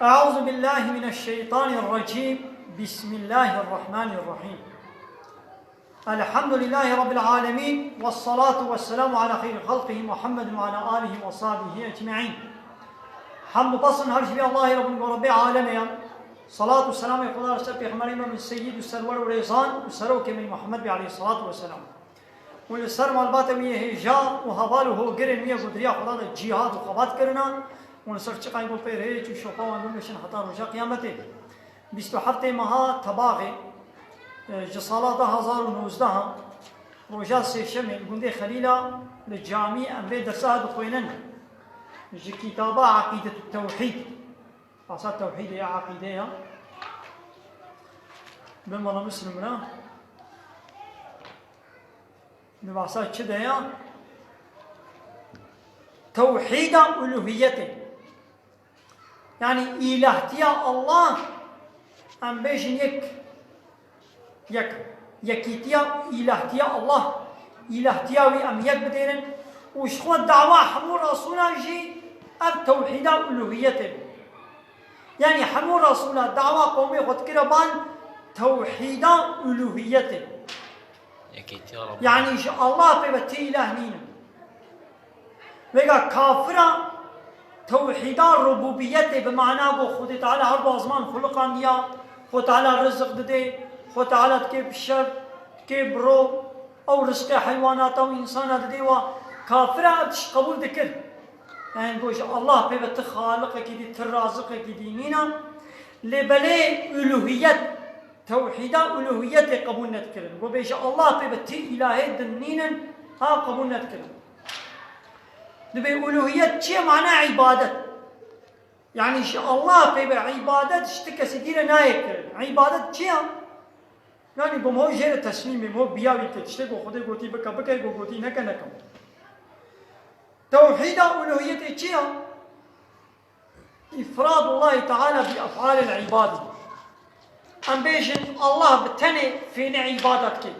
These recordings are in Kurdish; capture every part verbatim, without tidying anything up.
أعوذ بالله من الشيطان الرجيم. بسم الله الرحمن الرحيم. الحمد لله رب العالمين، والصلاة والسلام على خير خلقه محمد وعلى آله وصحبه أجمعين. Hamd û pesn her ji vî Allahê re bin ku Rebbê alemê ye. Salat û selamê Xweda li ser pêxemberê me bin seyyid û serwer û rêzan û serokê me Muhammed bê aleyhissalatu vesselam. Û li ser malbata wî yê hêja û heval û hogirên wî yê ku di riya Xweda de cîhad û xebat kirine û li ser çiqayên ku pê re hêç û şopa wan bimêşin heta roja qiyametê. Bîst û heftê meha Tebaxê, e, ji sala du hezar û nozdeh, roja sêşemê li gundê Xelîla li camî em vê dersa dixwînin. Ji kitaba Eqîdetut Tewhîd. Behsa tewhîdê ya, eqîdê ya. Bi mala Muslim re. Bi behsa çi de ya? Tewhîda uluhiyetê. Yani îlahtiya Allah, em bêjin yek, yek, yekîtiya, îlahtiya Allah, îlahtiya wî em yek bidêrin û ji xwe dawa hemû resûlan jî ev tewhîda uluhiyetê bû. Yani hemû resûla dawa qewmê xwe dikire ban tewhîda uluhiyetê. Yekîtiya Rabbî. Yani ji Allah pê ve ti îlah nîne. Vêga kafira tewhîda rububiyetê bi mana ku Xwedê Teala her du azman xuliqandiya, Xwedê Teala rizik didê, Xwedê Teala dikê bi şev, dikê bi ro, ew rizqê heywanata û însana didê wa, kafira ev tişt qebûl dikir. Yani ku ji Allah pê ve ti xaliqekî dî, ti raziqekî dî nîne. Lê belê uluhiyet, tewhîda uluhiyetê qebûl nedikirin. Ku bêje Allah pê ve ti îlahê din nînin, ha qebûl nedikirin. Dibê uluhiyet çi ye? Mana îbadet. Yani ji Allah pê ve îbadet ji ti kesî dî re nayê kirin. Îbadet çi ye? Yani ku ho jê re teslîm bê, ho biya wî ke tiştê ku Xwedê gotî bike, bike, ku gotî neke, neke. Tewhîda uluhiyetê çi ye? Îfradullahî Teala bi ef'alil îbadî. Em bêjin Allah bi tenê fêlê îbadet kê.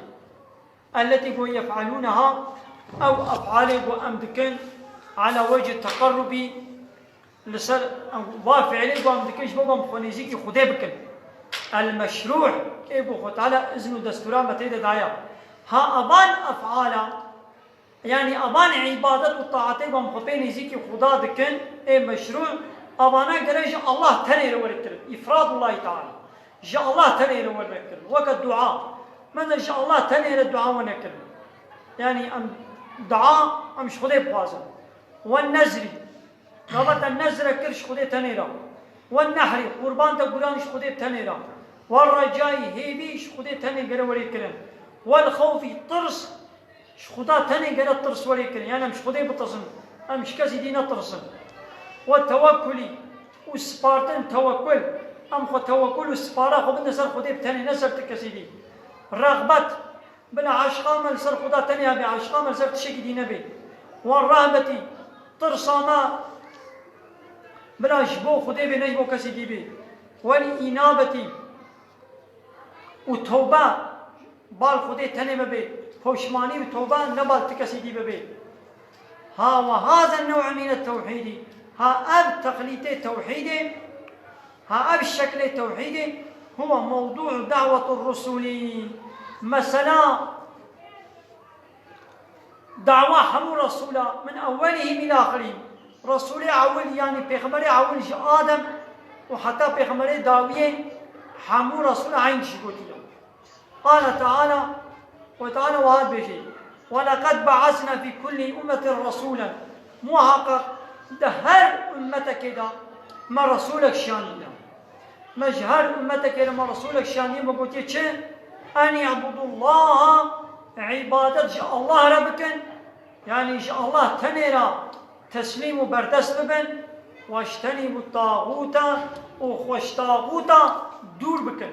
Elletî ku yef'alûneha, ew ef'alê ku em dikin, ala wecî teqerrubî, li ser, em, va fiilê ku em dikin ji bo ku em xwe nêzîkî Xwedê bikin. El meşrû, ê ku Xwe Teala izn û destûra me tê de daye. Ha evan ef'ala, yanî evan îbadet û taetê ku em xwe pê nêzîkî Xuda dikin, ê meşrû, evana gere ji Allah tenê re were kirin. Îfradullahî Teala. Ji Allah tenê re were kirin. Weke dua. Mesela ji Allah tenê re dua were kirin. Yanî em dua, em ji Xwedê bixwazin. We nezrî. Gava te nezre kir ji Xwedê tenê re. We nehrî, qurban te guran ji Xwedê tenê re. We recayî, hêvî ji Xwedê tenê gere were kirin. We xewfî, tirs, ji Xuda tenê gere tirs were kirin. Yani em ji Xwedê bitirsin. Em ji kesî dî netirsin. We tewekkulî û spartin, tewekkul. Em xwe tewekkul û spara xwe bidin ser Xwedê bi tenê, ne ser ti kesî dî. Rexbet, bila eşqa me li ser Xuda tenê hebe, eşqa me li ser tiştekî dî nebe. We rehbetî, tirsa me bila ji bo Xwedê be, ne ji bo kesî dî be. Wel înabetî û tewbe, bal Xwedê tenê me be, poşmanî û tewbe ne bal ti kesî dî bibe. Ha we haza new mîne tewhîdî, ha ev teqlîtê tewhîdê, ha ev şeklê tewhîdê, huwe mewdû'u da'wetir rusulî. Mesela dawa hemû resûla, min ewwelihim ila axirihim. Resûlê ewil, yanî pêxemberê ewil ji Adem û heta pêxemberê dawiyê hemû resûla eyn tişt gotiye. Qale Teala, Xwedê Teala wiha dibêje, "Weleqed be'asna fî kullî ummetin resûlen." Muheqeq di her ummetekê de me resûlek şiyandiye. Me ji her ummetekê re me resûlek şiyandiye, me gotiye çi? "En i'budullaha", îbadet ji Allah re bikin. Yanî ji Allah tenê re teslîm û berdest bibin. "Wejtenîbu tağûte", û xwe ji taxûta dûr bikin.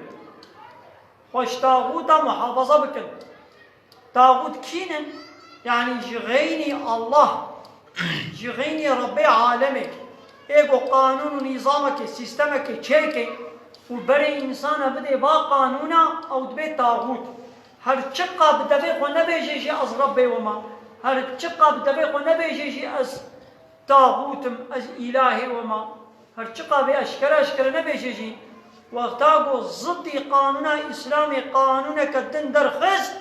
Xwe ji taxûta muhafaza bikin. Taxût kî ne? Yanî ji xeynî Allah, ji xeynî Rebbê alemê, ê ku qanûn û nîzamekê, sîstemekê çêke û berê însana bidê va qanûna, ew dibe taxût. Her çiqa bi devê xwe nebêje jî ez Rebbê we me, Her çiqa bi devê xwe nebêje jî ez taxût im, ez îlahê we ma. Her çiqa vê eşkere eşkere nebêje jî, wexta ku ziddî qanûna Îslamê qanûneke din derxist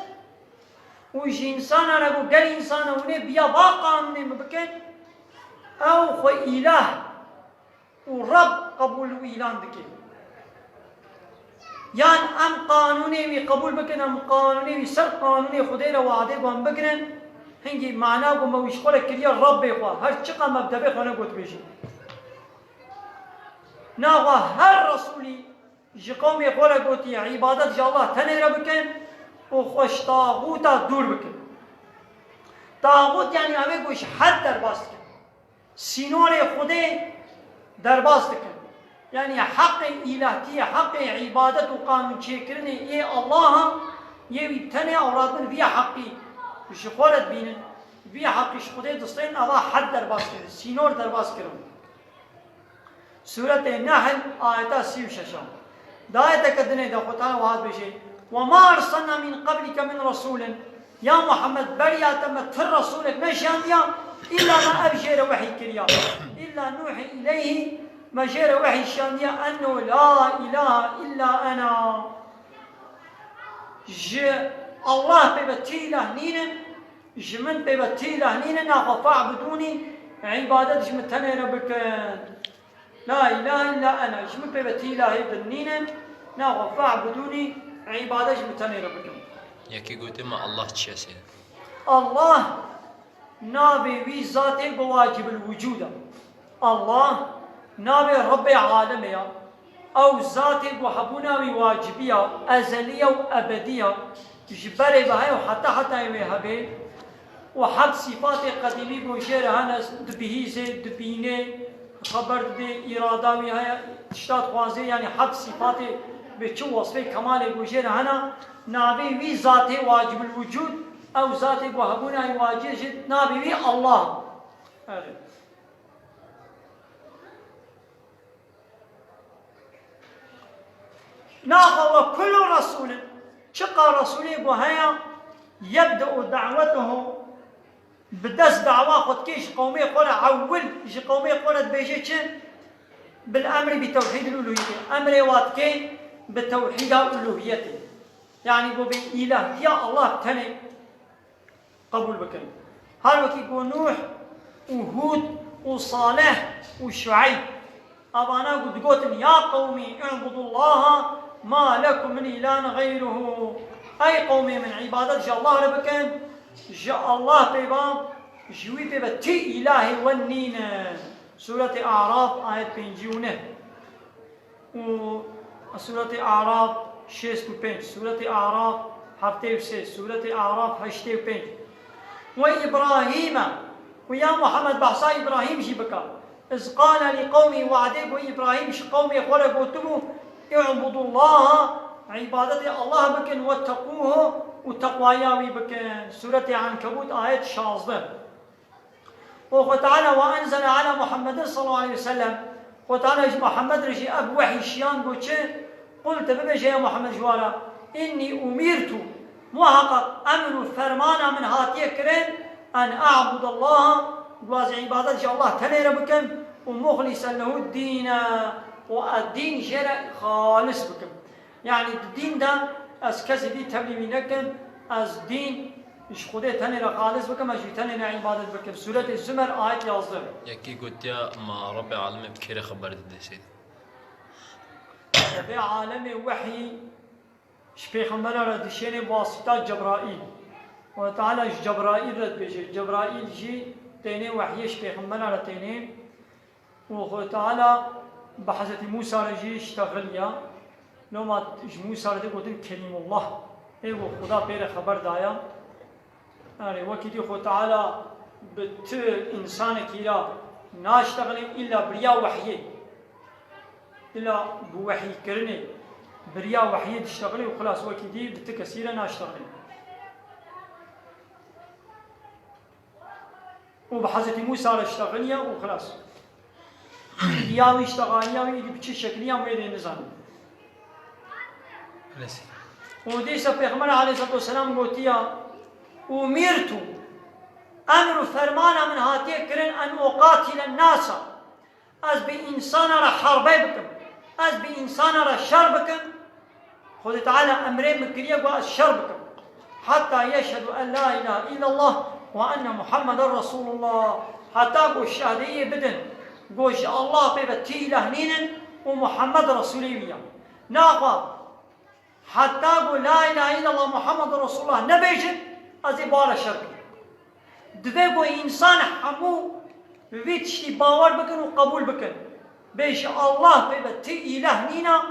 û ji însanan re got, gel însan e, hûn ê biya va qanûnê min bikin, ew xwe îlah û Reb qebûl û îlan dike. Yan em qanûnê wî qebûl bikin, em qanûnê wî ser qanûnê Xwedê re wadê wan bigirin, hingî mana ku me wî ji xwe re kiriye Rebbê xwe, her çiqa me bi devê xwe negotibê jî. Naxwe her Resûlî ji qewmê xwe re gotî, îbadet ji Allah tenê re bikin û xwe ji taxûta dûr bikin. Taxût yanî ew ê ku ji hed derbas dikin. Sînorê Xwedê derbas dikin. Yanî heqê îlahtiyê, heqê îbadet û qanûnçêkirinê yê Allaha, yê wî tenê ew radibin vî heqî ji xwe re dibînin, vî heqî ji Xwedê distên, eva hed derbas kirin, sînor derbas kirin. Sûretê Nehl, ayeta sî û şeş a. Di ayeteke dinê de Xwe Teala wiha dibêje, "وما أرسلنا من قبلك من رسول." Ya Muhammed, beriya te me ti resûlek neşandiya, îlla me ev jê re wehî kiriya. "إلا نوحي إليه", me jê re wehî şandiya, "أنه لا إله إلا أنا." Ji Allah pê ve ti îlah nînin, ji min pê ve ti îlah nînin, naxwe "فاعبدوني", îbadet ji min tenê re bikin. "لا إله إلا أنا", ji min pê ve ti îlahê din nînin, naxwe "فاعبدوني", îbadet ji min tenê re bikin. Yekî gotiye me Allah çi ye sê? Allah navê wî zatê ku wacibul wicûd e. Allah navê Rebbê alemê ye. Ew zatê ku hebûna wî wacibî ye, ezelî ye û ebedî ye. Ji berê ve heye û heta hetayê wê hebe. Û heb sîfatê qedîmî ku jê re hene, dibihîzê, dibînê, xeber didê, îrada wî heye, tişta dixwazê, yanî heb sîfatê bi çi wesfê kemalê ku jê re hene, navê wî zatê wacibul wicûd, ew zatê ku hebûna wî wacib e, jê navê wî Allah. Erê. Naxwe "وكل رسول", çiqa resûlê ku heye, "يبدأ دعوته", bi dest dawa xwe dike ji qewmê xwe re, ewil ji qewmê xwe re dibêje çi? "بالأمر بتوحيد الألوهية", emrê wa dike bi tewhîda uluhiyetê. Yanî ku bê îlahtiya Allah tenê qebûl bikin. Her wekî ku Nûh û Hûd û Salih û Şueyb, evana ku digotin, "يا قوم اعبدوا الله ما لكم من إله غيره". Ey qewmê min, îbadet ji Allah re bikin, ji Allah pê ve, ji wî pê ve ti îlahê we nîne. Sûretê Araf, ayet pêncî û neh. û Sûretê Araf şêst û pênc, Sûretê Araf heftê û sê, Sûretê Araf heştê û pênc. "وإبراهيم", û ya Muhammed behsa Îbrahîm jî bike. "إذ قال لقومه", wadê ku Îbrahîm ji qewmê xwe re gotibû, "اعبدوا الله", îbadetê Allah bikin, "واتقوه", û teqwaya wî bikin. Sûretê Ankebût, ayet şazdeh. Û Xwe Teala "وأنزل على محمد صلى الله عليه وسلم", Xwe Teala ji Muhammed re jî ev wehî şiyan, got çi? "قل", te bibêje ya Muhammed ji wan re, "إني أمرت", muheqeq emr û fermana min hatiye kirin, "أن أعبد الله", ku ez îbadet ji Allah tenê re bikim, û "مخلصا له الدين", û ez dîn jê re xalis bikim. Yanî di dîn de ez kesê dî tevlî wî nekim, ez dîn ji Xwedê tenê re xalis bikim, ez ji wî tenê re îbadet bikim. Sûretê Zumer, ayet yazdeh. Yekî gotiya, ma Rebbê alemê bi kê re xeber dide sê? Rebbê alemê wehî ji pêxembera re dişêne wasita Cebraîl. Xwedê Teala ji Cebraîl re dibêje. Cebraîl jî têne wehiyê ji pêxembera re têne. Û Xwedê Teala bi Hezretî Mûsa re jî ştexiliya. Loma ji Mûsa re tê gotin Kelîmullah. Ê ku Xuda pê re xeber daya. Erê, wekî dî Xwedê Teala bi tu însanekî re naştexilê, îlla bi riya wehyê. Îlla bi wehîkirinê, bi riya wehyê diştexilê û xilas wekî dî bi tu kesî re naştexilê. Û bi Hezretî Mûsa re ştexiliye û xilas. Ya wî ştexaliya wî êdî bi çi şekiliya wê dê nizanin. Û dîsa Pêxember aleyhissalatu vesselam gotiya, "Umirtu Emr û fermana min hatiye kirin, en uqatile nasa. Ez bi însana re herbê bikim. Ez bi însana re şer bikim. Xwedê Teala emrê min kiriye ku ez şer bikim. Heta yeşhedu en la ilahe illallah ve enne Muhammeden Resulullah. Heta ku şahdeyê bidin ku ji Allah pê ve ti îlah nînin û Muhammed Resulê wî ye. Naxwe heta ku la ilahe illallah Muhammed Resulullah nebêjin, ez ê bi wan re şer bikim. Divê ku însan hemû vî tiştî bawer bikin û qebûl bikin. Bê ji Allah pê ve ti îlah nîna,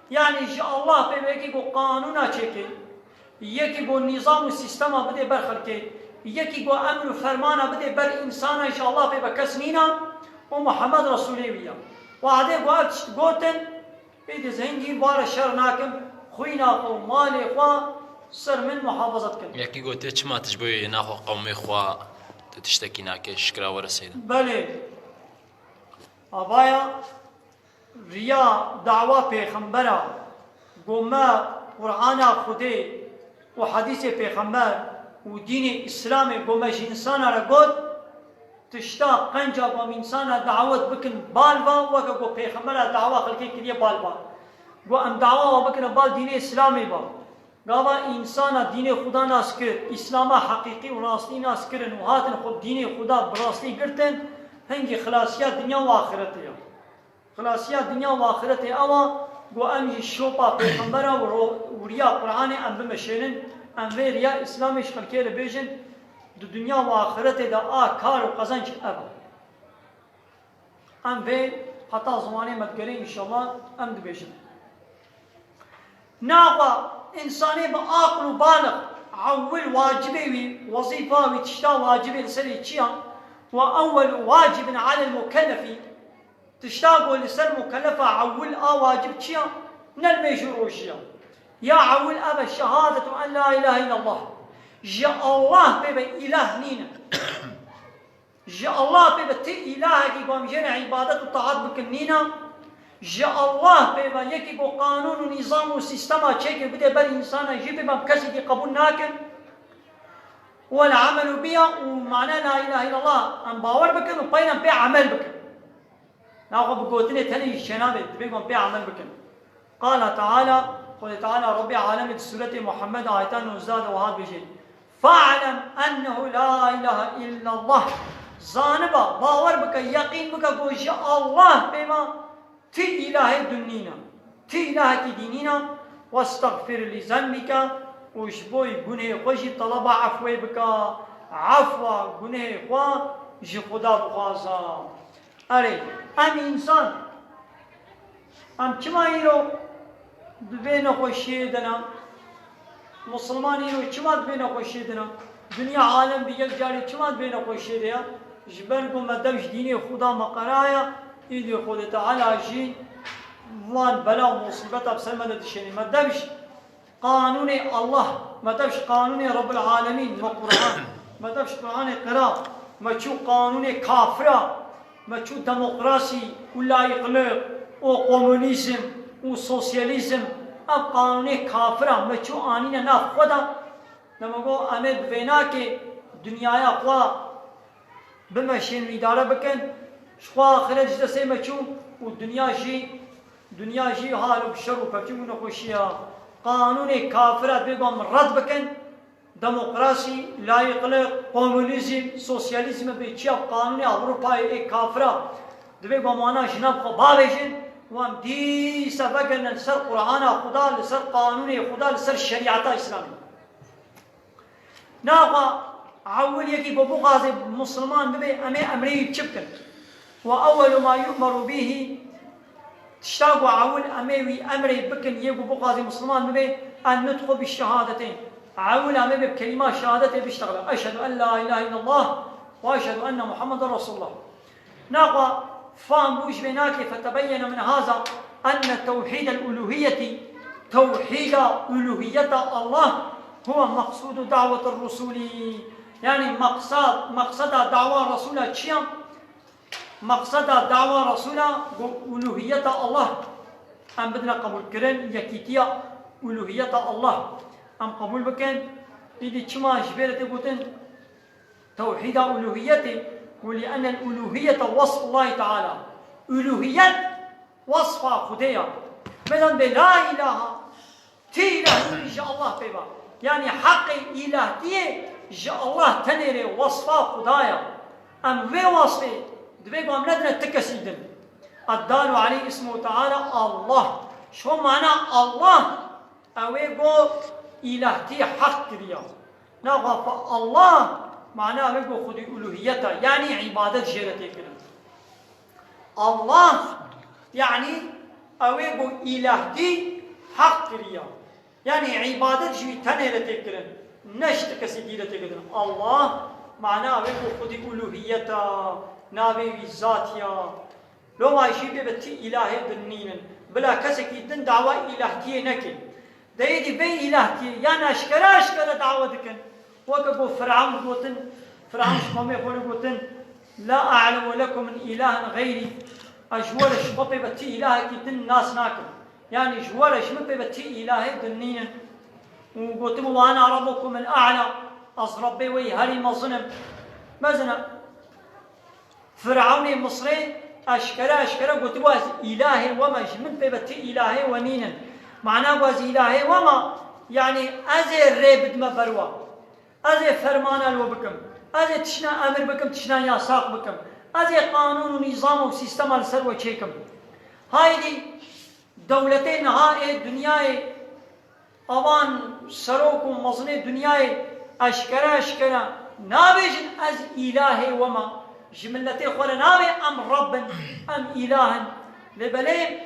yanî ji Allah pê ve yekî ku qanûna çêke, yekî ku nîzam û sîstema bidê ber xelkê, yekî ku emr û fermana bidê ber însana, ji Allah pê ve kes nîna û Muhammed Resulê wî ye. Wadê ku ev tişt gotin, Êdî ez hingî wan re şer nakim, xwîna xwe û malê xwe ser min muhafaza dikin. Yekî gotiye, çima tu ji bo naxwe qewmê xwe tu tiştekî nake, şikira were seyda. Belê. Avaya riya dawa pêxembera, go me Qur'ana Xwedê û hedîsê pêxember û dînê Îslamê go me ji însana re got, Tişta qenca ku em însana dawet bikin bal ba, weke ku pêxembera dawa xelkê kiriye bal ba. Ku em dawa wa bikine bal dînê Îslamê ba. Gava însana dînê Xuda nas kir, Îslama heqîqî û rastî nas kirin û hatin xwe dînê Xuda bi rastî girtin, hingî xilasiya dinya û axirete ya. Xilasiya dinya û axirete ew a ku em jî şopa pêxembera û ro-, û riya Qur'anê em bimeşênin, em vê riya Îslamê ji xelkê re bêjin, di dinya û axirete de a kar û qezenc ev a. Em vê heta zimanê me digerê înşallah em dibêjin. Naxwe însanê bi aql û balix ewil wacibê wî, wezîfa wî, tişta wacibê li serê çi ya? Ve ewwelu wacibin alel mukellefî, tişta ku li ser mukelefa ewil a wacib çi ya? Ne nimêj û rojî ya. Ya ewil ev e şehadetu en la ilahe illallah. Ji Allah pê ve îlah nîne. Ji Allah pê ve ti îlahekî ku em jê re îbadet û taat bikin nîne. Ji Allah pê ve yekî ku qanûn û nîzam û sîstema çêkir bide ber însana jî pê ve em kesekî qebûl nakin. Wel emelu biha û mana la ilahe illallah em bawer bikin û peyre em pê emel bikin. Naxwe bi gotinê tenê jî çênabe, divê ku em pê emel bikin. Qala Teala, Xwedê Teala Rebbê Alemê di Sûretê Muhammed ayeta nozdeh de wiha dibêje, "Fe'lem ennehu la ilahe illallah." Zaniba, bawer bike, yeqîn bike ku ji Allah pê ve ti îlahê din nîne. Ti îlahekî dî nîne. "Westexfir li zenbike." Û ji bo gunehê xwe jî teleba efwê bike. Efwa gunehê xwe ji Xuda bixwaze. Erê, em însan, em çima îro di vê nexweşiyê de ne? Misilman îro çima di vê nexweşiyê de ne? Dinya alem bi yek carê çima di vê nexweşiyê de ye? Ji ber ku me dev ji dînê Xuda me qeraya, îdî Xwedê Teala jî van bela û musîbeta bi ser me de dişêne. Me dev ji Qanûnê Allah, me dev ji qanûnê Rebbil Alemîn, me Qur'an, me dev ji Qur'anê qira, me çû qanûnê kafira, me çû demokrasî û layîqlik û komunîzm û sosyalîzm, ev qanûnê kafira me çû anîne nav xwe de, dema got em ê bi vênakê dinyaya xwe bimeşên û îdare bikin, ji xwe axiret ji destê me çû û dinya jî, dinya jî hal û bi şer û pevçûn û nexweşiya qanûnê kafira divê ku em red bikin, demokrasî, layîqlik, komunîzm, sosyalîzm bê çiya qanûnê Ewropayê ê kafira divê ku em wana ji nav xwe bavêjin û em dîsa vegerine li ser Qur'ana Xuda, li ser qanûnê Xuda, li ser şerîeta Îslamê. Naxa ewil yekî ku bixwaze Musulman bibe, em ê emrê wî çi bikin? Ve ewwelu ma yu'meru bîhî, tişta ku ewil em ê wî emrê bikin, yê ku bixwaze Musulman bibe, en nutqu bi şehadeteyn. Ewil em ê bi kelîma şehadetê biştexile. Eşhedü en la ilahe illallah ve eşhedü enne Muhammeden Resulullah. Naxa fam bû ji vê nake, fetebeyyene min haza enne tewhîdel uluhiyetî, tewhîda uluhiyeta Allah, huwe meqsûdu da'wetir rusûlî. Yanî meqsad, meqseda dawa Resûla çi ya? Meqseda dawa Resûla ku uluhiyeta Allah em bidine qebûlkirin, yekîtiya uluhiyeta Allah em qebûl bikin. Îdî çima ji vê re tê gotin? Tewhîda uluhiyetê, û li enel uluhiyete wasfullahi teala. Uluhiyet wasfa Xwedê ya. Medan bê la ilaha, ti ilah nîn ji Allah pê ve. Yanî heqê ilahtiyê ji Allah tenê rê wasfa Xuda ya. Em vê wasfê divê ku em nedine ti kesî din. Eddalu aleyh ismu teala Allah. Ji xwe mana Allah, ew ê ku ilahtiyê heq kiriya. Naxwafa Allah, mana ew ê ku xwedî uluhiyet e, yanî îbadet jê re tê kirin. Allah, yanî ew ê ku îlahtî heq kiriya. Yanî îbadet ji wî tenê re tê kirin. Ne ji ti kesî dî re tê kirin. Allah, mana ew ê ku xwedî uluhiyet e, navê wî zat ya. Loma jî bê bi ti îlahê din nînin. Bila kesekî din dawa îlahtiyê neke. De êdî vê îlahtiyê yan eşkere eşkere dawa dikin. Weke ku Firavn gotin, Firavn ji qomê xwe re gotin, "La a'lemu lekum min ilahin xeyrî." Ez ji we re ji xwe pê ve ti îlahekî din nas nakim. Yanî ji we re ji min pê ve ti îlahê din nînin. Û gotin, "Wa ana rabbukum el a'la." Ez Rebbê we yî herî mezin im. Mezin e. Firewnê Misrê eşkere eşkere gotibû, "Ez îlahê we me, ji min pê ve ti îlahê we nînin." Mana ku ez îlahê we me, yanî ez ê rê bidime ber we. Ez ê fermana li we bikim. Ez ê tişna emir bikim, tişna yasax bikim. Ez ê qanûn û nîzam û sîstema li ser we çêkim. Haydî dewletê niha ê dinyayê Avan serok û mezinê dinyayê eşkere eşkere nabêjin, "Ez îlahê we me." Ji miletê xwe re nabê, "Em Reb in, em îlah in." Lê belê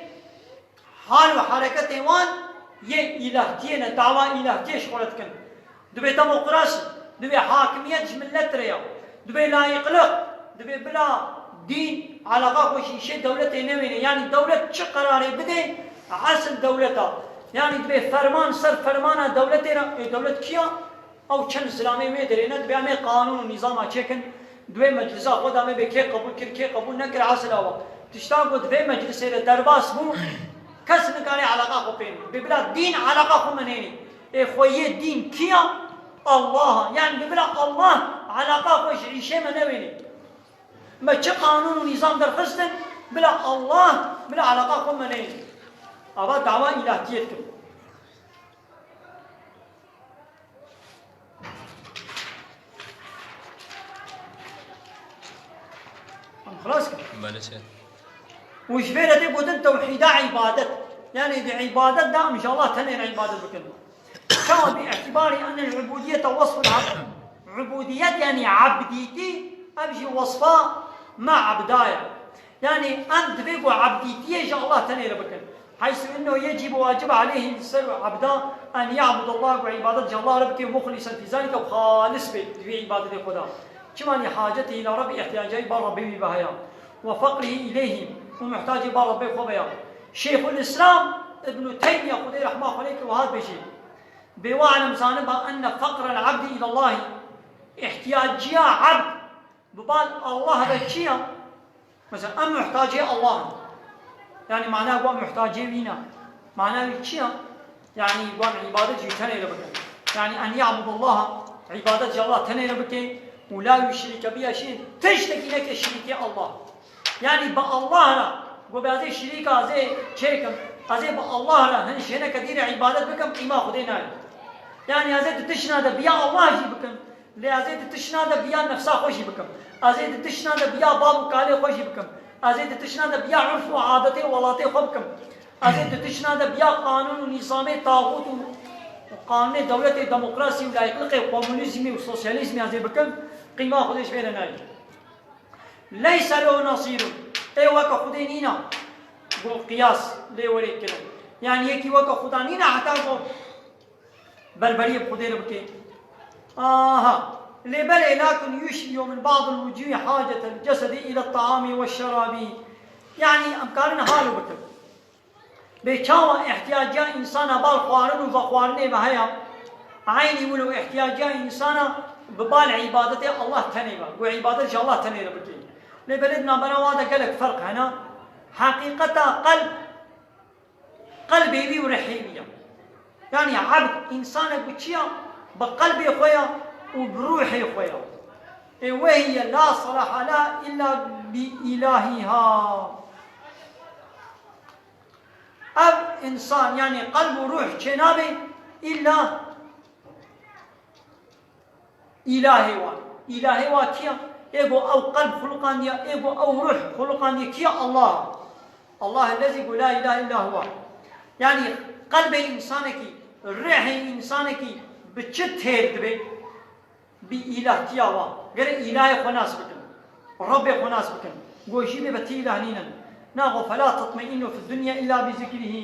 hal û hereketê wan yê îlahtiyê ne, dawa îlahtiyê ji xwe re dikin. Divê demokrasî, divê hakimiyet ji milet re ya. Divê layiqliq, divê bila dîn alaqa xwe ji îşê dewletê newêne. Yanî dewlet çi qerarê bide, esil dewlet a. Yanî divê ferman ser fermana dewletê re, ê dewlet kî ya? Ew çend zilamê wê derê ne, divê em ê qanûn û nîzama çêkin, divê meclisa xwe de me bê kê qebûl kir, kê qebûl nekir, esil awa. Tişta ku divê meclisê de derbas bû, kes nikare alaqa xwe pê nê. Bê bila dîn alaqa xwe me nênê. Ê xweyê dîn kî ya? Allah a. Yanî bi bila Allah alaqa xwe ji îşê me newênê. Me çi qanûn û nîzam derxistin, bila Allah, bila alaqa xwe me neyê. Ava dawa îlahtiyê dikim. Em xilas kirin. Belê sê. Û ji vê re tê gotin tewhîda îbadet. Yanî di îbadet de em ji Allah tenê re îbadet bikin. Çawa bi îtîbarî ene ubudiyete wasful abd. Ubudiyet yanî abdîtî, ev jî wasfa me ebda ye. Yanî em divê ku ebdîtiyê ji Allah tenê re bikin. Heysu innehu yecîbu wacib aleyhî li ser ebda en ya'budallah, ku îbadet ji Allah re bike, muxlîsen fî zalike, û xalis be di vê îbadetê xwe de. Çima lî hacetî îla Rebbî, îhtiyacî ba Rebbê wî ve heye. Ve feqrî îleyhî, û muhtacê ba Rebbê xwe ve ya. Şêxul Îslam Îbnû Teymiye, Xwedê rehma xwe lê ke, wiha dibêjê. Bê we elem zaniba enne feqrel abdî îlallahî, îhtiyaciya ebd bi bal Allah ve çi ya? Mesela em muhtacê Allah in. Yanî mana ku em muhtacê wî ne. Mana wî çi ya? Yanî ku em îbadet jî tenê re bikin. Yanî en ya'budallaha, îbadet ji Allah tenê re bike û la yuşrike bihi şey'en, tiştekî neke şirîkê Allah. Yanî bi Allah re, ku be ez ê şirîka ez ê çêkim, ez ê bi Allah re hin şêneke dî re îbadet bikim, qîma Xwedê nayê. Yanî ez ê di tişna de biya Allah jî bikim, lê ez ê di tişna de biya nefsa xwe jî bikim. Ez ê di tişna de biya bab û kalê xwe jî bikim. Ez ê di tişna de biya urf û adetê welatê xwe bikim. Ez ê di tişna de biya qanûn û nîzamê taxût û qanûnê dewletê demokrasî û layîqliqê komunîzmî û sosyalîzmî ez ê bikim, qîma Xwedê ji vê re nayê. Leyse lehu nasîrun. Ê weke Xwedê nîna. Ku qiyas lê werê kirin. Yanî yekî weke Xweda nîna heta ku berberiyê bi Xwedê re bike. Aha. Lê belê lakin yuşbihu min ba'dil wucuhî hacetel cesedi ile ta'amî ve şerabî. Yanî em karin halo bikin. Bê çawa îhtiyaciya însana bal xwarin û vexwarinê ve heye, eynî wilo îhtiyaciya însana bi bal îbadetê Allah tenê ve, ku îbadet ji Allah tenê re bike. Lê belê di navbera wan de gelek ferq hene. Heqîqeta qelb, qelbê wî û rihê wî ye. Yanî ebd, însanek bi çi ya? Bi qelbê xwe ya û bi ruhê xwe ya. Ê وهي لا صلاح لها إلا بإلهها. Ev însan, yanî qelb û ruh çênabe îlla îlahê wa. Îlahê wa kî ya? Ê ku ew qelb xuluqandiye, ê ku ew ruh xuluqandiye kî ya? Allah. Allah ellezî ku la îlahe îlla huwa. Yanî qelbê însanekî, ruhê însanekî bi çi têr dibe? Bi îlahtiya wa. Gere îlahê xwe nas bikin. Rebbê xwe nas bikin. Goşî bê bi ti îlah nînin. Naxwe فلا تطمئن في الدنيا إلا بذكره.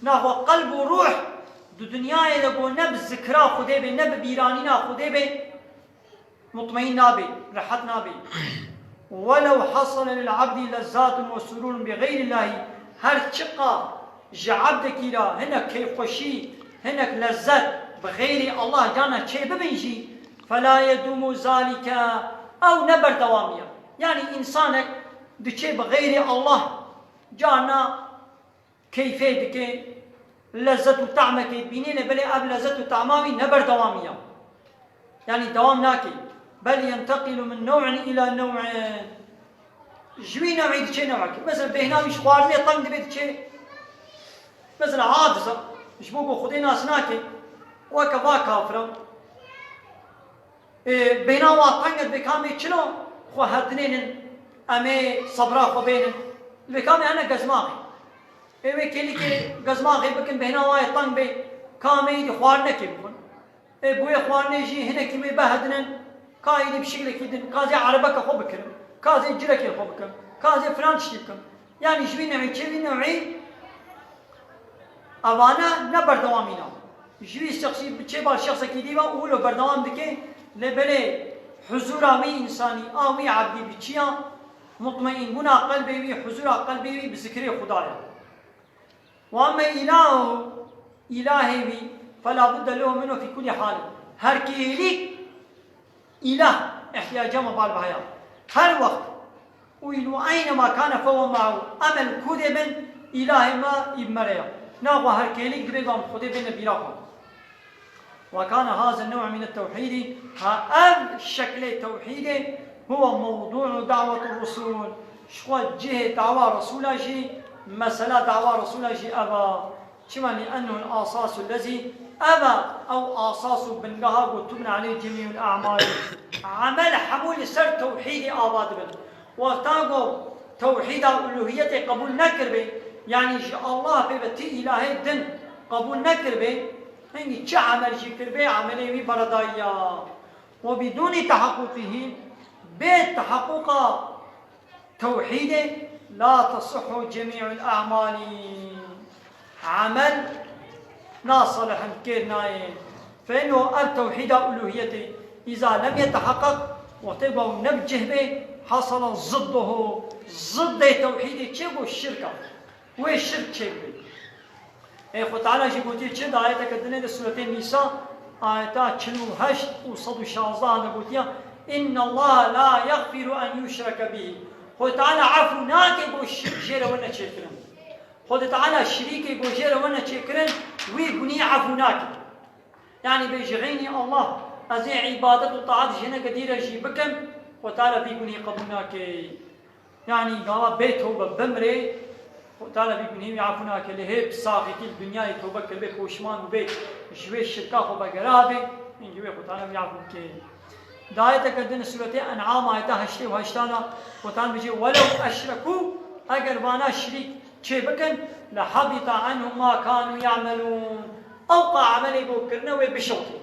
Naxwe qelb û ruh di dinyayê de ku ne bi zikra Xwedê bê, ne bi bîranîna Xwedê bê, mutmeîn nabe, rehet nabe. ولو حصل للعبد لذات وسرور بغير الله. Her çiqa ji ebdekî re hinek keyfxweşî, hinek lezzet bi xeyrê Allah cana çê bibin jî, فلا يدوم ذلك. Ew ne berdewamî ye. Yanî însanek diçe bi xeyrê Allah cana keyfê dike, lezzet û tahmekê dibînîne, belê ev lezzet û tahma wî ne berdewamî ye. Yanî dewam nake. بل ينتقل من نوع إلى نوع. Ji wî newî diçe newekê. Mesela bêhna wî ji xwarinê teng dibe diçe. Mesela hadiza, ji bo ku Xwedê nas nake, weke va kafira. Ê, bêhna wa teng e, divê kamê çilo xwe herdinênin, em ê sebra xwe bênin. Divê kamê hene gezmaxê. Ê, wê kêlîkê gezmaxê bikin, bêhna wa yê teng bê, kamê êdî xwarinekê bixwin. Ê, bi wê xwarinê jî hinekî wê bihedinin, ka êdî bi şiklekî din, ka zê erebeke xwe bikirin, ka zê cirekê xwe bikin, ka zê filan tiştî bikin. Yanî ji wî newî çê wî newî evane ne berdewamî ne. Ji wî şexsî çê ba şexsekî dî ve û wilo berdewam dike, lê belê huzûra wî însanî a wî ebdî bi çi ya? Mutmeînbûna qelbê wî, huzûra qelbê wî bi zikrê Xuda ye. Ve emme îlahu, îlahê wî, fela budde lehu minhu fî kulî hal. Her kêlîk îlah ihtiyaca me bar bi heya. Her wext û îlû eynema kane fehuve me'ahu. Em el kûdê bin, îlahê me î bi me re ya. Naxwe her kêlîk divê ku em Xwedê bêne bîra xwe. Ve kane haza new'u mine tewhîdî. Ha ev şeklê tewhîdê huve mewdû'u da'weti rusûl. Ji xwe cihê dawa Resûla jî, mesela dawa Resûla jî ev a. Çima? Li ennehu l-asasu lezî, ev e ew asas û bingeha ku tubne aleyh cemî'ul a'mal. Emel hemû li ser tewhîdê ava dibin. Wexta ku tewhîda uluhiyetê qebûl nekiribê, yanî ji Allah pê ve ti îlahê din qebûl nekiribê, hingî çi emel jî kiribê, emelê wî beredayî ya. Ve bidûnî tehaqqûqihî, bê tehaqqûqa tewhîdê la tesihhu cemî'ul a'malî. Emel nasalihin, kêr nayê. Feno ev tewhîda uluhiyetê îza lem yeteheqqeq, wextê ku ew ne bi cih bê, hasala zidduhu, ziddê tewhîdê çê ku şirk e. Wê şirk çêbibê. Ê Xwe Teala jî gotiye çi di ayeteke dinê de Sûretê Nîsa, ayeta çil û heşt û sed û şazdehan de gotiye, "Inna Allah la yagfiru en yushrake bihi." Xwe Teala efû nake ku şirk jê re wene çêkirin. Xwe Teala şirîkê ku jê re wene çêkirin, wî gunî efû nake. Yanî bê ji xeynî Allah ez ê îbadet û taat ji hineke dî re jî bikim, Xwe Teala vî gunî qebûl nake. Yanî gava bê tewbe bimrê, Xwe Teala vî gunî wî efû nake. Lê hê bi saxîtî li dinyayê tewbe kiribê, poşman bûbê, ji wê şirka xwe vegera be, hingî wê Xwe Teala wî efû bike. Di ayeteke din Sûretê En'am ayeta heştê û heştan a Xwe Teala dibêje, "Welew eşrekû", eger vana şirîk çê bikin, "lehabita anhum ma kanû ya'melûn." Ew qa emelê ku kirine wê bişewitê.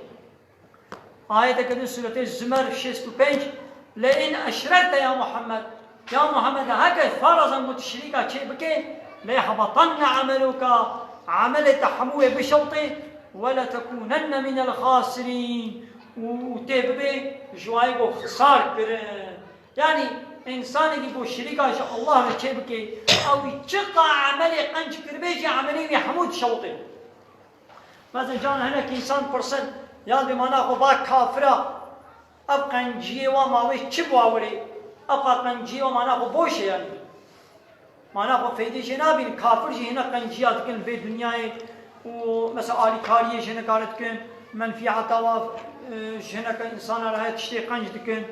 Ayeteke din Sûretê Zumer şêst û pênc, "Le in eşrekte ya Muhammed." Ya Muhammed, heke farazan ku tu şirîka çê bike, "le yahbatanne ameluka." Emelê te hemû wê bişewitê, "we le tekûnenne minel xasirîn." Û, û tê bibê ji wayê ku xisar kirin. Yanî, însanekî ku şirîka ji Allah re çê bike, ew wî çiqa emelê qenc kiribê jî emelê wî hemû dişewitê. Mesela can hinek însan pirsin, ya dê mana xwe va kafira, ev qenciyê wa ma wê çi bi wa were? Ev qa qenciyê wa mana xwe boş e yanî. Mana xwe feydê jê nabînin. Kafir jî hinek qenciya dikin vê dinyayê û mesela alîkariyê ji hineka re dikin, menfîeta wa, e, ji hineka însana re heye tiştê qenc dikin.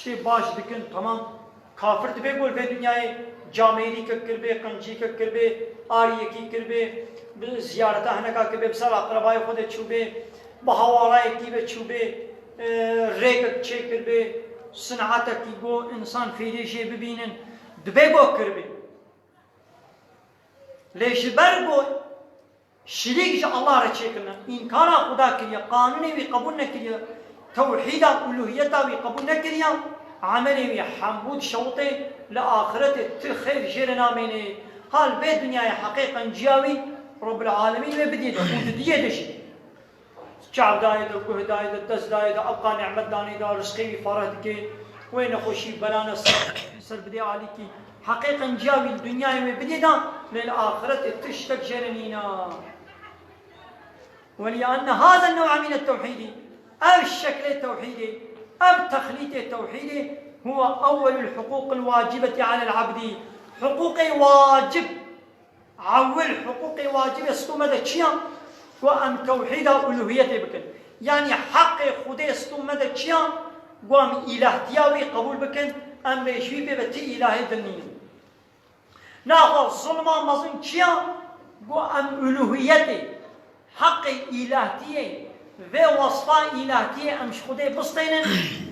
Tiştê baş dikin, temam. Kafir dibe ku li vê dinyayê camêrîkek kiribê, qencîkek kiribê, ariyekî kiribê, bi ziyareta hineka kiribê, bi ser aqrebayê xwe de çûbê, bi hawalayekî ve çûbê, e, rêkek çêkiribê, sinetekî ku însan fêdê jê bibînin, dibe ku kiribê. Lê ji ber ku şirîk ji Allah re çêkirine, înkara Xuda kiriye, qanûnê wî qebûl nekiriye, tewhîda uluhiyeta wî qebûl nekiriye, emelê wî hembû dişewitê, li axiretê ti xêr jê re namêne. Ha li vê dinyayê heqê qenciya wî Rebbil Alemîn wê bidiyê de û didiyê de jî. Çav dayê de, guh dayê de, dest dayê de, ebqa nimet danê de, rizqê wî fereh dike, wê nexweşî belane ser, ser bidê alîkî. Heqê qenciya wî li dinyayê wê bidê de, lê li axiretê tiştek jê re nîne. ولأن هذا النوع من التوحيد، ev şeklê tewhîdê, ev texlîtê tewhîdê, هو أول الحقوق الواجبة على العبد. Hiqûqê wacib Ewil hiqûqê wacibê stû me de çi ya? Ku em tewhîda uluhiyetê bikin. Yanî heqê Xwedê stû me de çi ya? Ku em îlahtiya wî qebûl bikin, em bê ji wî pê ve ti îlahê din nînin. Naxwe zulma mezin çi ya? Ku em uluhiyetê, heqê îlahtiyê, vê wesfa îlahtiyê em ji Xwedê bistênin,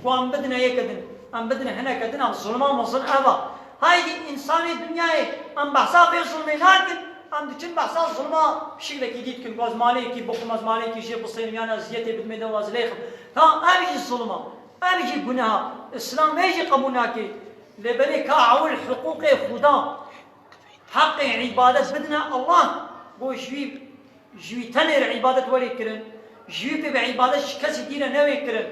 ku em bidine yeke din, em bidine hineke din, em zulma mezin ev a. Haydî însanê dinyayê, em behsa vê zulmê nakin, em diçin behsa zulma şiklekî dî dikin, ku ez maleyekî bixwim, ez maleyekî jê bistênim, yan ez eziyetê bidimê de û ez lêxim. Ta ev jî zulma, ev jî guneha, Îslam vê jî qebûl nake. Lê belê ka ewil hiqûqê Xuda, heqê îbadet bidine Allah, ku ji wî, ji wî tenê re îbadet were kirin, ji wî pê ve îbadet ji kesî dî re newê kirin.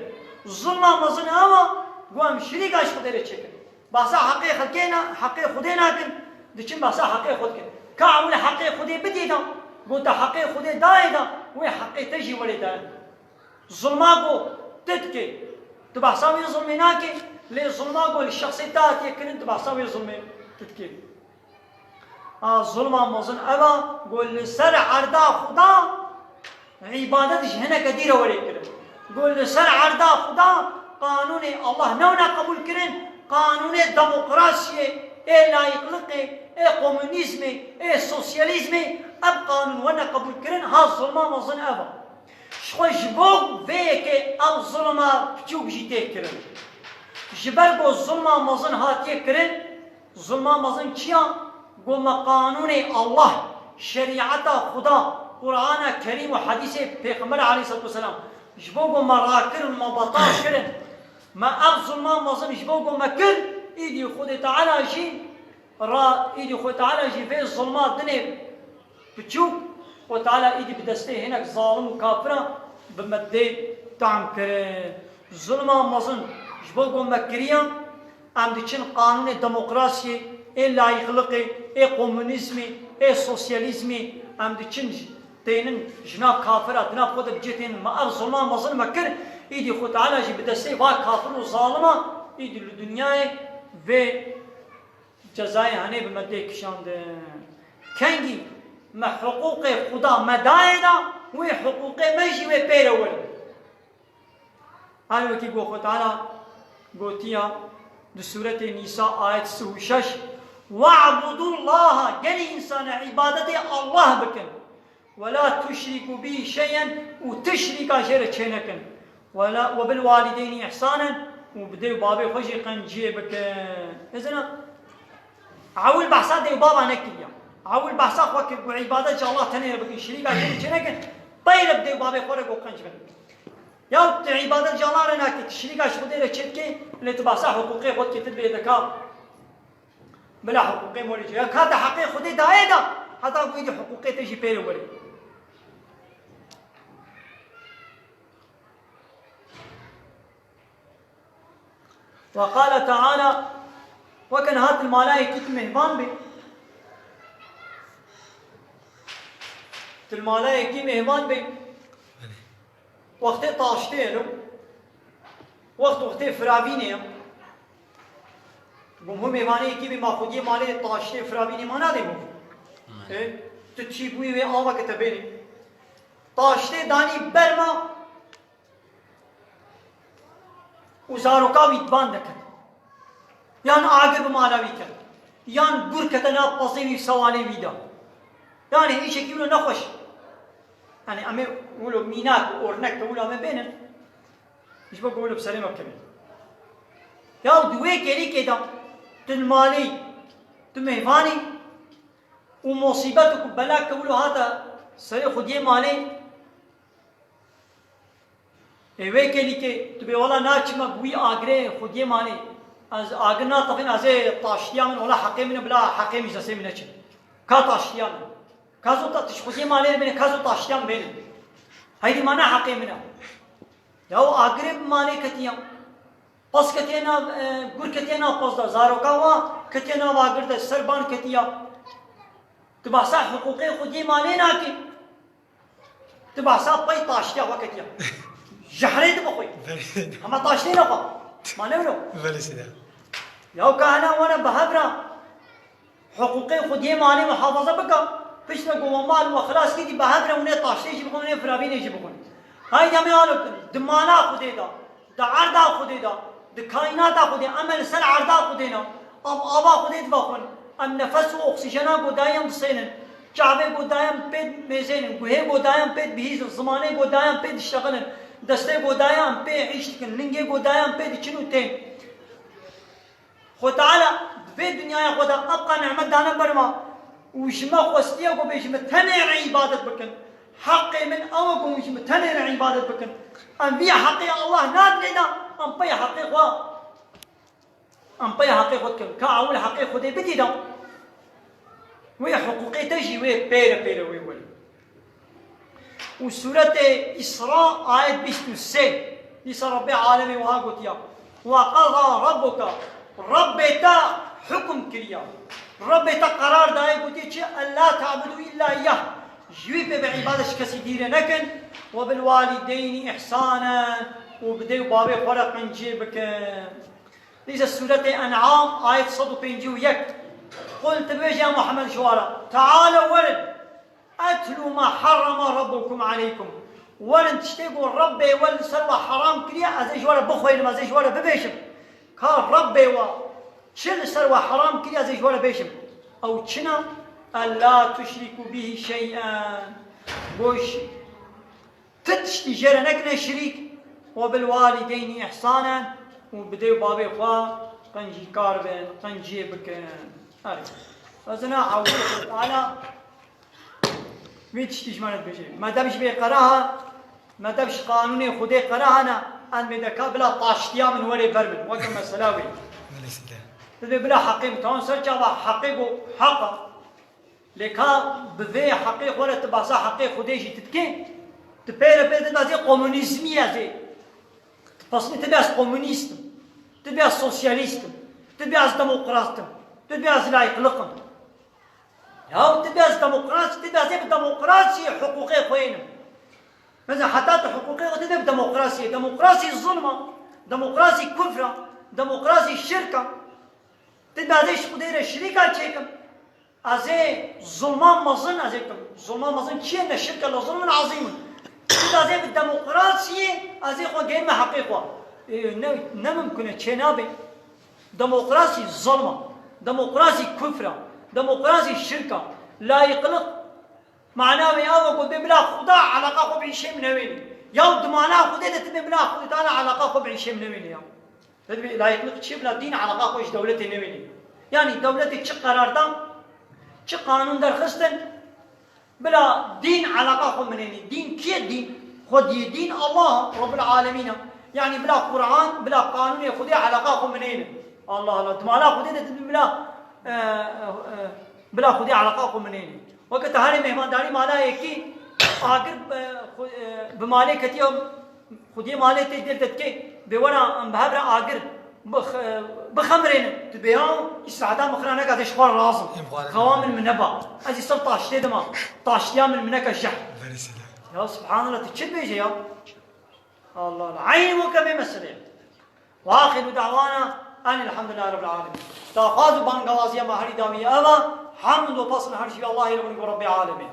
Zulma mezin ew a, ku em şirîka ji Xwedê re çêkin. Behsa heqê xelkê ne, heqê Xwedê nakin, diçin behsa heqê xwe dikin. Ka ewil heqê Xwedê bidî da, ku te heqê Xwedê dayê da, wê heqê te jî were daye. Zulma ku tu dikê, tu behsa wê zulmê nakê, lê zulma ku li şexsê te hatiye kirin, tu behsa wê zulmê tu dikê. A zulma mezin ev a, ku li ser erda Xuda îbadet ji hineke dî re were kirin. Ku li ser erda Xuda qanûnê Allah newne qebûl kirin, qanûnê demokrasiyê, ê layîqliqê, ê komunîzmê, ê sosyalîzmê, ev qanûn wene qebûl kirin, ha zulma mezin ev a. Ji xwe ji bo vê yekê ew zulma piçûk jî tê kirin. Ji ber ku zulma mezin hatiye kirin, zulma mezin çi ya? Ku me qanûnê Allah, şerîeta Xuda, Qur'ana Kerîm û hedîsê Pêxember aleyhisselatu vesselam, ji bo ku me rakir û me betal kirin, me ev zulma mezin ji bo ku me kir, îdî Xwedê Teala jî ra, îdî Xwedê Teala jî vê zulma dinê piçûk, Xwedê Teala îdî bi destê hinek zalim û kafira bi me dê tam kirin. Zulma mezin ji bo ku me kiriya, em diçin qanûnê demokrasiyê, ê layîqliqê, ê komunîzmê, ê sosyalîzmê, em diçin j-, tênin ji nav kafira, di nav xwe de bi cê tênin. Me ev zulma mezin me kir, îdî Xwedê Teala jî bi destê va kafir û zalima, îdî li dinyayê vê cezayê henê bi me tê kişandin. Kengî me hiqûqê Xuda me dayê da, wê hiqûqê me jî wê pê re werin. Her wekî ku Xwe Teala gotiya di Sûretê Nîsa ayet sî û şeş, "We'budullaha", gelî însana îbadetê Allah bikin. "Ve la tuşriku bihi şey'en", û ti şirîka jê re çênekin. "Ve la, ve bil walideyni ihsanen", û bi dê û babê xwe jî qenciyê bikin. Hêzina, ewil behsa dê û baba nekiriya. Ewil behsa xwe kir ku îbadet ji Allah tenê re bikin, şirîka jê re çênekin. Pey re bi dê û babê xwe re ku qenc bin. Ya tu îbadet ji Allah re nakî, tu şirîka ji Xwedê re çêdikê, lê tu behsa hiqûqê xwe dikê, tu dibê deka bila hiqûqê morê jê. Ya ka te heqê Xwedê dayê da, heta ku êdî hiqûqê te jî pê re werê. Ve qale Teala, weke niha tu li mala yekî tu mêhvan bê. Tu li mala yekî mêhvan bê. Wextê taştê ye, no? Wext wextê firavînê ye. Bûm hû mêvanê yekî bê, ma xwediyê malê taştê firavînê ma nadê bû. E, tu çî bûyî wê ava ke te bênê. Taştê danî ber ma û zaroka wî di van de ket. Yan agir bi mala wî ket. Yan gur kete nav pezê wî, sewalê wî de. Yanî îşekî wilo nexweş. Yanî em ê wilo mînak û ornek de wilo em ê bênin. Ji bo ku wilo bi serê me bikevin. Ya di wê kêlîkê de tu li malê, tu mêvan î û musîbet û ku bela ke wilo hate serê xwediyê malê, Ê wê kêlîkê, tu bê wela naçime bi wî agirê xwediyê malê. Ez agir natefîn, ez ê taştiya min, wela heqê min e, bila heqê min ji destê min neçe. Ka taştiya min. Ka zû ta tu ji xwediyê malê bêne, ka zû taştiya min bêne. Heydî ma ne heqê min e. Ya o agirê bi malê ketiya. Pez ketiye nav, e, gur ketiye nav pez de. Zaroka wa ketiye nav agir de, ser ban ketiya. Tu behsa hiqûqê xwediyê malê nakî. Tu behsa pey taştiya xwe ketiya. Jehrê tu bixwî. Belê. Hema taştê nexwe. Ma ne wilo? Belê sîde. Ya ka hene wane bi hev re hiqûqê xwediyê malê muhafaza bika. Piştre ku we mal we xilas kî dî bi hev re hûnê taştê jî bixwin, hûnê firavînê jî bixwin. Haydi em ê alo kin. Di mala xwedê de. Di erda Xwedê de, di kaînata Xwedê, em li ser erda Xwedê ne. Em ava Xwedê divaxwin. Em nefes û oksîjena ku dayê em disênin. Çavê ku dayê em pê mêzênin. Guhê ku dayê em pê dibihîzin. Zimanê ku dayê em pê diştexilin. Destê ku dayê em pê îş dikin. Lingê ku dayê em pê diçin û tên. Xwe Teala di vê dinyaya xwe de eqa nimet dane ber me û ji me xwestiye ku bêjin min tenê re îbadet bikin. Heqê min ew e ku hûn ji min tenê re îbadet bikin. Em vî heqê Allah nadinê ne, em pey heqê xwe, em pey heqê xwe dikin. Ka ewil heqê Xwedê bidî de. Wê hiqûqê te jî wê pêre pêre wê werî. Û sûretê Îsra ayet bîst û sê, dîsa Rebbê alemê wiha gotiya, "Ve qada rabbuke", Rebbê te hukm kiriya. Rebbê te qerar daye gotiye çi? "Ella ta'budu illa iyyah." Ji wî pê bi îbadet ji kesî dî re nekin. "Ve bil walideyni ihsanen." Û bi dê û bavê xwe re qenciyê bikin. Dîsa sûretê En'am, ayet sed û pêncî û yek. Qul, tu bêje ya Muhammed ji wan re, "Teala werin, etlu ma harrama rabbukum aleykum." Werin tiştê ku Rebbê we li ser we heram kiriye, ez ê ji we re bixwînim, ez ê ji we re bibêjim. Ka Rebbê we çi li ser we heram kiriye, ez ê ji we re bêjim. Ew çi ne? "Ella tuşriku bihi şey'en." Goş Ti tiştî jê re nekine şirîk, "Ve bil walîdeynî îhsanen", û bi dê û bavê xwe qencîkar bin, qenciyê bikin. Erê. Ez ina ewil Teala vî tiştî ji me re dibêje. Me dev ji vê qeraha, me dev ji qanûnê Xwedê qeraha ne, em bê deka bila taştiya min were ber min. Weke mesela wê. Belê sîde. Dibê bila heqê min. Tamam, ser çava heqê ku heq e. Lê ka bi vê heqê xwe re tu behsa heqê Xwedê jî tu dikê, tu pê re pê dibazê komunîzmî ez ê. Tu pesnî tu bê ez komunîst im, tu bê ez sosyalîst im, tu bê ez demokrat im, tu bê ez layîqliq im. Ya tu bê ez demokrasî, tu bê ez ê bi demokrasî hiqûqê xwe ênim. Mesela heta tu hiqûqê xwe tu bê bi demokrasiyê. Demokrasî zulm e, demokrasî kufr e, demokrasî şirk e. Tu bê ez ê ji Xwedê re şirîka çêkim. Ez ê zulma mezin ez ê bikim. Zulma mezin çi ye? Ne şirk e, le zulmun azîm in. Tu da ez ê bi demokrasiyê ez ê xwe gêrime heqê xwe. Ê, ne, ne mimkun e, çênabe. Demokrasî zulm e. Demokrasî kufr e. Demokrasî şirk e. Layîqliq mana wê ew e ku bê bila Xuda eleqa xwe bi îşê min newênî. Ya di mana Xwedê de tu bê bila Xwedê Teala eleqa xwe bi îşê min newênî ya. Te dibê layîqliq çi bila dîn eleqa xwe ji dewletê newênî. Yanî dewletê çi qerar da, çi qanûn derxistin, bila dîn eleqa xwe minênî. Dîn kî ye dîn? Xwediyê dîn Allah Rabbul Alemîn e. Yanî bila Quran, bila qanûnê Xwedê eleqa xwe minênin. Allah Allah. Di mala Xwedê de dibê bila, e, e, e, bila Xwedê eleqa xwe minênî. Weke te herê mêhmandarî mala yekî agir, e, xwe, e, bi malê ketiya Xwediyê malê tê dil te dikê, bê were em bi hev re agir bix-, bixemrênin. Tu bê ya îstiraheta min xira neke, ez ê ji xwe re razim. Ê, bi xwe re. Xewa min min neba. Ez ê ser taştê dima. Taştiya min min neke jehr. Verê sede. Ya subhanallah, tu çi dibêje ya? Allah Allah. Eynî weke vê meselê. Ve axiru da'wana enil hamdülillahi rabbil alemin. Daxwaz û bangawaziya me herî dawî ev e. Hamd û pesn her şey Allahê li vir Rabbê alemê.